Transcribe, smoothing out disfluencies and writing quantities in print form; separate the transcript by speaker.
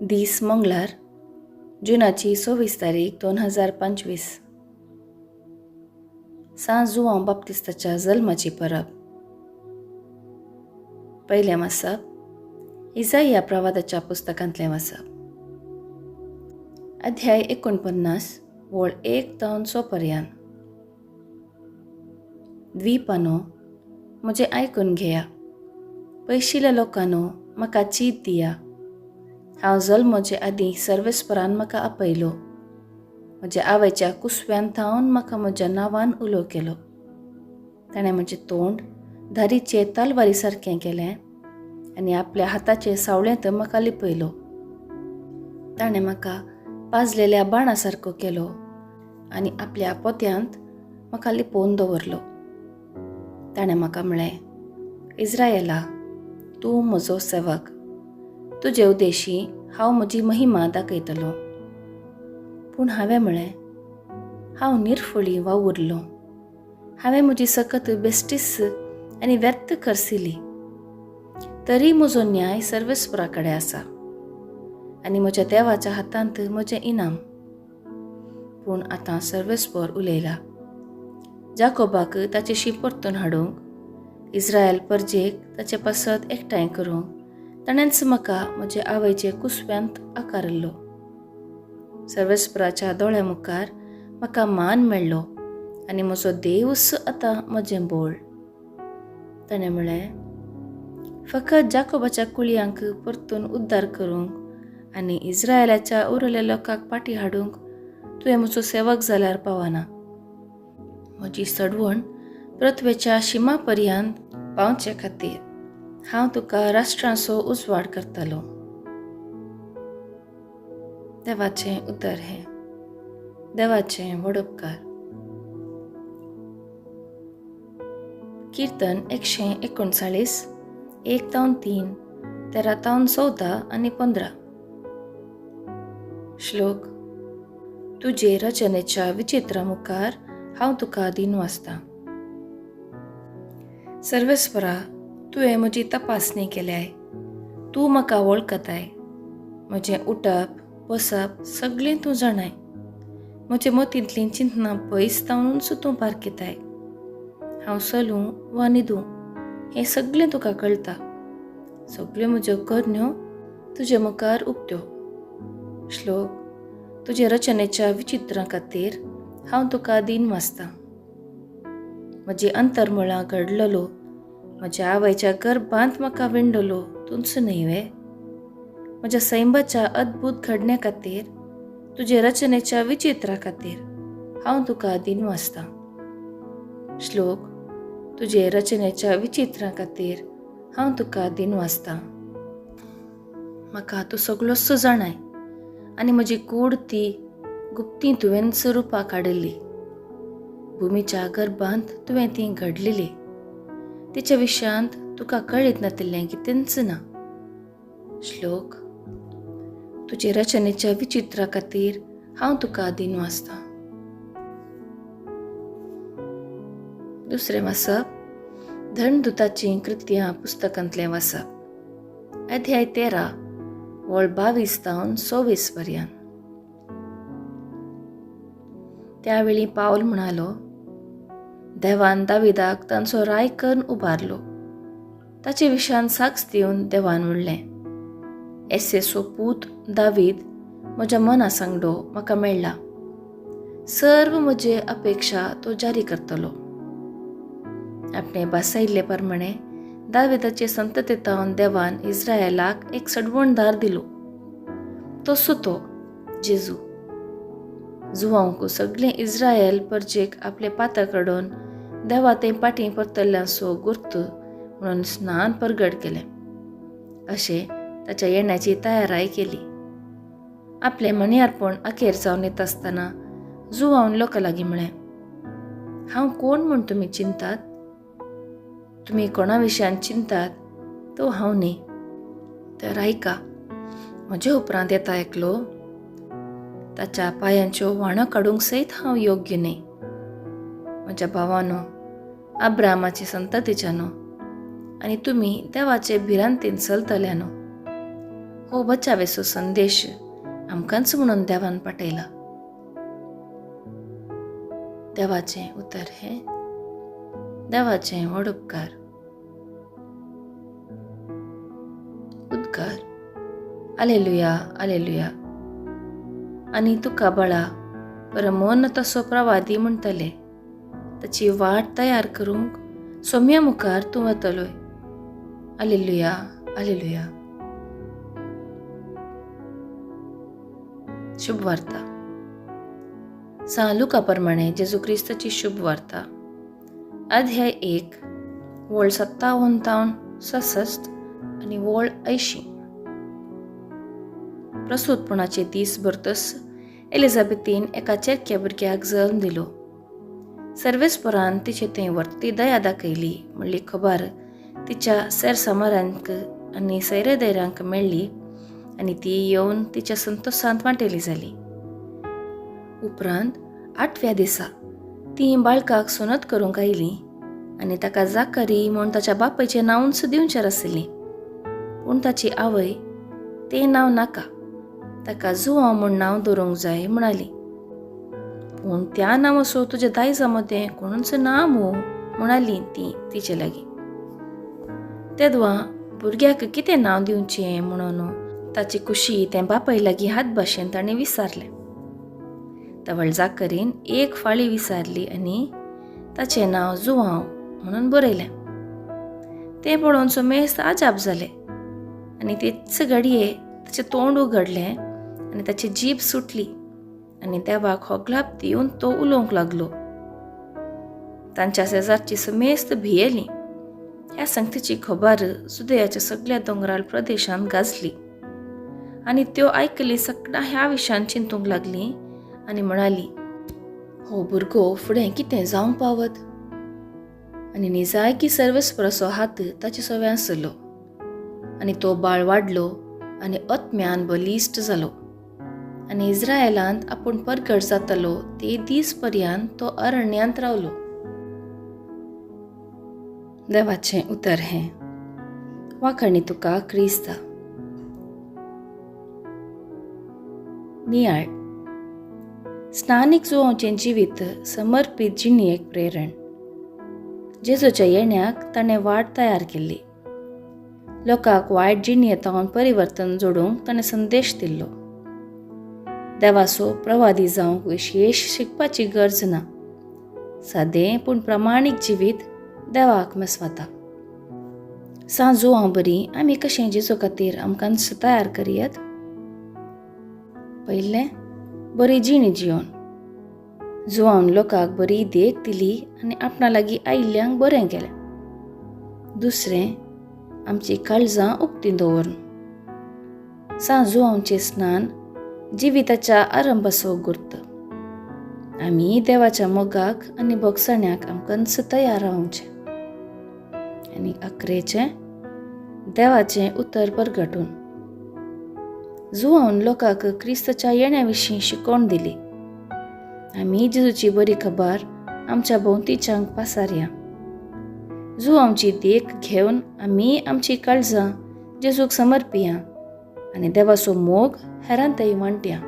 Speaker 1: दीस मंगळार, जुनाची 26 तारीख 2025, सां जुवांव बाप्तिस्ताच्या जल्माची परब. पयलें वाचप इजाया प्रवादाच्या पुस्तकांतलें वाचप, अध्याय 49, वळ 1 तावन 6 पर्यान. द्वीपानो, म्हजें आयकून घेया, पयशिल्ल्या लोकांनो, म्हाका चीत दिया. हांव जल्मोचे आदीं सर्वेस्परान म्हाका आपयलो, म्हज्या आवयच्या कुसव्यान थावन म्हाका म्हज्या नांवान उलो केलो. ताणें म्हजें तोंड धारीचे तलवारी सारकें केलें आनी आपल्या हाताचे सावळेंत म्हाका लिपयलो. ताणें म्हाका पाजलेल्या बाणा सारको केलो आनी आपल्या पोत्यांत म्हाका लिपोवन दवरलो. ताणें म्हाका म्हळें, इज्रायला, तूं म्हजो सेवक, तुजे उदेशी हांव म्हजी महिमा दाखयतलो. पूण हांवें म्हळें, हांव निर्फळी वावुरलो, हांवें म्हजी सकत बेश्टीच आनी व्यर्थ खर्सिली. तरी म्हजो न्याय सर्वेस्परा कडेन आसा आनी म्हज्या देवाच्या हातांत म्हजें इनाम. पूण आतां सर्वेस्पर उलयला, जाकोबाक ताचेशी परतून हाडूंक, इज्रायल परजेक ताचे पासत एकठांय करूंक ताणेंच म्हाका म्हजे आवयचे कुसव्यांत आकारलो. सर्वेस्पराच्या दोळ्या मुखार म्हाका मान मेळ्ळो आनी म्हजो देवूच आतां म्हजें बोळ. ताणें म्हळें, फकत जाकोबाच्या कुळयांक परतून उद्धार करूंक आनी इज्रायलाच्या उरलेल्या लोकांक पाटी हाडूंक तुवें म्हजो सेवक जाल्यार पावना. म्हजी सडवण पृथ्वेच्या शिमा पर्यंत पावचे खातीर हांव तुका राष्ट्रांचो उजवाड करतलो. देवाचें उतर हें. देवाचें व्हड उपकार. किर्तन 139, 1 तावन 3, 13 तावन 14 आनी 15. श्लोक. तुजे रचनेच्या विचित्रा मुखार हांव तुका दिन वाचतां. सर्वेस्परा, तुवें म्हजी तपासणी केल्याय, तूं म्हाका वळखताय. म्हजें उठप बसप सगळें तूं जाणाय. म्हजे मतींतलीं चिंतनां पयस तावनूच तूं पारखिताय. हांव चलूं वा न्हिदूं हें सगळें तुका कळटा. सगळ्यो म्हज्यो करण्यो तुजे मुखार उक्त्यो. श्लोक. तुजे रचनेच्या विचित्रां खातीर हांव तुका दिन वाचतां. म्हजी अंतरमुळां घडलेलो, म्हज्या आवयच्या गर्भांत म्हाका विंडलो तूंच न्हय वे? म्हज्या सैंबाच्या अद्भूत घडण्या खातीर, तुजे रचनेच्या विचित्रा खातीर हांव तुका दिन वाचतां. श्लोक. तुजे रचनेच्या विचित्रा खातीर हांव तुका दिन वाचतां. म्हाका तूं सगळोच जाणाय आनी म्हजी कूड ती गुप्ती तुवेंच रुपा काडिल्ली. भुमीच्या गर्भांत तुवें ती घडलेली. तिच्या विशयांत तुका कळीत नातिल्लें कितेंच ना. श्लोक. तुजे रचनेच्या विचित्रा खातीर हांव तुका दिन वाचतां. दुसरें वाचप धर्मदुताचीं कृत्यां पुस्तकांतलें वाचप, अध्याय 13, वळ 22 तावन 26 पर्यंत. त्यावेळी पावल म्हणालो, देवान दाविदाक तांचो राय करून उबारलो. ताचे विशयान साक्ष दिवन देवान म्हणलें, एसेसो पूत दावीद म्हज्या मना सांगडो म्हाका मेळ्ळा, सर्व म्हजे अपेक्षा तो जारी करतलो. आपणे भासायिल्ले प्रमाणे दाविदाचे संतते तावन देवान इज्रायलाक एक सडवणदार दिलो, तसो तो जेजू. जुवांक सगळें इज्रायल परजेक आपले पाता कडून देवा ते पाटी परतल्यांचो गुर्त म्हणून स्नान परगट केलें, अशें ताच्या येण्याची तयाराय केली. आपलें मणयार्पण अखेर जावन येता आसतना जुवावन लोकां लागीं म्हळें, हांव कोण म्हूण तुमी चिंतात? तुमी कोणा विशयान चिंतात तो हांव न्ही. तर आयका, म्हजे उपरांत येता एकलो, ताच्या पांयांच्यो व्हाणो काडूंक सयत हांव योग्य न्ही. म्हज्या भावानो, अब्रामाचे संततीच्यानो आनी तुमी देवाचे भिरांतीन चलतल्यानो, हो बचावेचो संदेश आमकांच म्हणून देवान पाठयला. देवाचें उतर हें देवाचें व्हड उपकार. उद्गार. आलेलुया, आलेलुया. आनी तुका बळा परमोन तसो प्रवादी म्हणटले, ताची वाट तयार करूंक सोम्या मुखार तूं वतलोय. आलेलुया, आलेलुया. शुभ वार्ता. सांत लुका प्रमाणे जेजू क्रिस्ताची शुभ वार्ता, अध्याय 1, वळ 57 तावन 66 आनी वळ 80. प्रसूतपणाचे दीस भरतस एलिझाबेथीन एका चेरक्या भुरग्याक जल्म दिलो. सर्वेस्परान तिचे थंय व्हडली दया दाखयली म्हणली खबर तिच्या सेरसामारांक आनी सैरेदैरांक मेळ्ळी आनी ती येवन तिच्या संतोशांत वांटेली जाली. उपरांत 8व्या दिसा ती बाळकाक सुनत करूंक आयली आनी ताका जाकरी म्हूण ताच्या बापायचें नांवूच दिवचें आसली. पूण ताची आवय तें नांव नाका, ताका जुवांव म्हूण नांव दवरूंक जाय म्हणाली. पूण त्या नांवासो तुज्या दायजा मदें कोणूच ना मू म्हणाली ती तिचे लागीं. तेदवा भुरग्याक कितें नांव दिवचें म्हणून ताची खुशी तें बापाय लागीं हात भाशेन ताणें विचारलें. तवळ जाकरीन एक फाळी विचारली आनी ताचें नांव जुवांव म्हणून बरयलें. तें पळोवन समेस्त आजाप जालें आनी तेच घडये ताचें तोंड उगडलें आनी ताची जीब सुटली आनी देवाक होगलाप दिवन तो उलोवंक लागलो. तांच्या शेजारची समेस्त भियेली. ह्या संगतीची खबर जुदयाच्या सगळ्या दोंगराळ प्रदेशांत गाजली आनी त्यो आयकली सगळ्या ह्या विशयान चिंतूंक लागली आनी म्हणाली, हो भुरगो फुडें कितें जावंक पावत? आनी निजायकी सर्वेस्पराचो हात ताचे सवे आसलो आनी तो बाळ वाडलो आनी आत्म्यान बलिश्ट जालो आनी इस्रायलांत आपूण परगट जातलो ते दीस पर्यंत तो अरण्यांत रावलो. देवाचें उतर हें. वाखाणी तुका क्रिस्ता. नियाळ. स्नानीक जुवांचें जिवीत समर्पीत जिणेक प्रेरण. जेजूच्या येण्याक ताणें वाट तयार केल्ली. लोकांक वायट जिणेंत परिवर्तन जोडूंक ताणें संदेश दिल्लो. देवाचो प्रवादी जावंक विशेश शिकपाची गरज ना. सादें पूण प्रमाणीक जिवीत देवाक मेसवाता. सांत जुवां बरी आमी कशें जेजू खातीर आमकां तयार करयत? पयलें, बरी जिणी जिवन. जुवान लोकांक बरी देख दिली आनी आपणा लागीं आयिल्ल्यांक बरें केलें. दुसरें, आमची काळजां उक्तीं दवरून. सांत जुवांचें स्नान जिविताच्या आरंभाचो गुर्त. आमी देवाच्या मोगाक आनी भोगसण्याक आमकांच तयार रावचें. आनी अकरेचें, देवाचें उतर परगटून. जुवान लोकांक क्रिस्ताच्या येण्या विशीं शिकोवण दिली. आमी जेजूची बरी खबर आमच्या भोंवतीच्यांक पासारया. जुवांची देख घेवन आमी आमची काळजां जेजूक समर्पिया आनी देवाचो मोग हेरांतय वांटया.